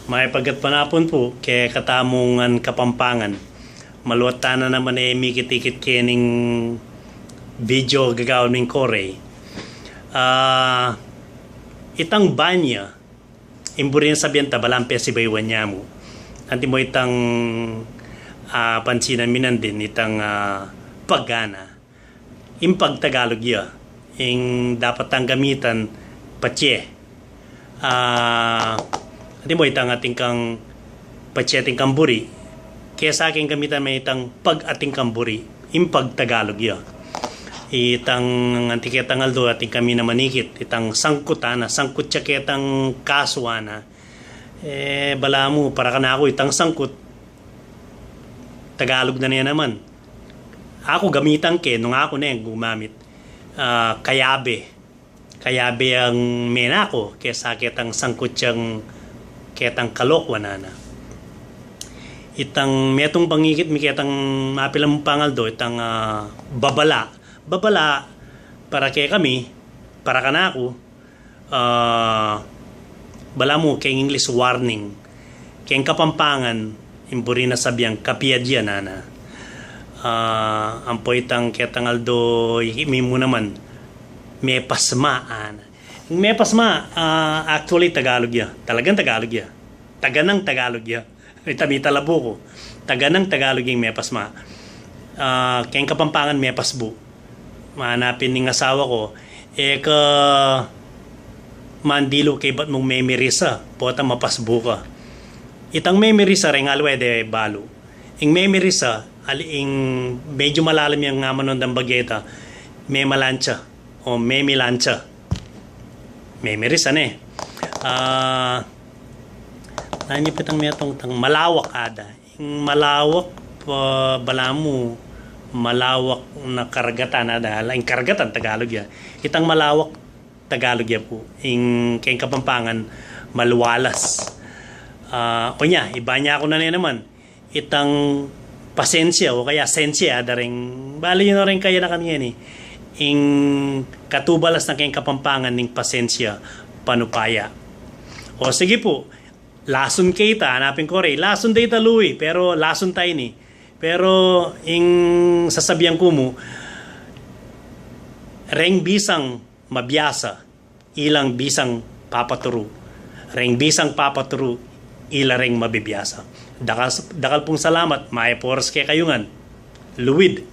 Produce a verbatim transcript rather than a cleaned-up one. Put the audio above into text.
Mayap a gatpanapun pu kekatamung Kapampangan. Maluat tana naman e mikit-ikit kening video gagawan ming Korea. Ah, itang banya, ing buri nang sabian ta, balamu pesibayuan ya mu. Antimo itang, ah, pansinan mi nandin, itang, ah, pag-ana. Ing pag-Tagalog ya. Ing dapat tang gamitan, patse. Ah, antimo itang atin kang patse atin kang buri. Kesa keng gamitan me itang pag atin kang buri. Ing pag-Tagalog ya. Itang anti ketang aldo atin kami na manikit. Itang sangkut ana, sangkut ya ketang kasu ana. E, balamu, para kanaku, itang sangkut, Tagalog na ne naman. Aku gamitan ke, nung aku ne gumamit. Ah, kayabe. Kayabe yang mena ku, kesa ketang sangkut yang ketang kalokuan ana. Itang metung pangikit mi ketang mapilang pangaldo, itang, ah, babala. Babala, para kekami, para kanaku, ah, balamu, keng English warning. Keng Kapampangan, ing buri nang sabian, kapiad ya nana. Ah, ampo itang ketang aldo, ikit mi mu naman, mepasma, ana. Ing mepasma, ah, actually, Tagalog ya. Talagang Tagalog ya. Taganang Tagalog ya. Ita mi talabu ku. Taganang Tagalog ing mepasma. Ah, keng Kapampangan, mepasbu. Mana pin ning asawa ku, e ka mandilu kaybat mung memirisa, pota mapasbu ka. Itang memirisa, reng alwe de balu. Ing memirisa, ali ing medyu malalam yang amanon dang bageta, memalantsa o memilansa. Memirisa ne. Ah, nanu pa itang metung tang malawak ada. Ing malawak, ah, balamu, malawak na karagatan ada. Ing karagatan, Tagalog ya. Itang malawak, Tagalog ya pu. Ing keng Kapampangan, maluwalas. Ah, o nya, ibanya ku na ne naman. Itang pasensya o kaya sensya, ada ring, bali yu na ring kayanakan ngeni. Ing katubalas na keng Kapampangan ning pasensya, panupaya. O sige pu, lasun ke ita, hanapin ku re, lasun da ita luwi, pero lasun ta ini. Pero ing sasabian ku mu, reng bisang mabiasa, ilang bisang papaturu. Reng bisang papaturu, ila reng mabibiasa. Dakal, dakal pung salamat, mayap a oras kekayu ngan. Luid.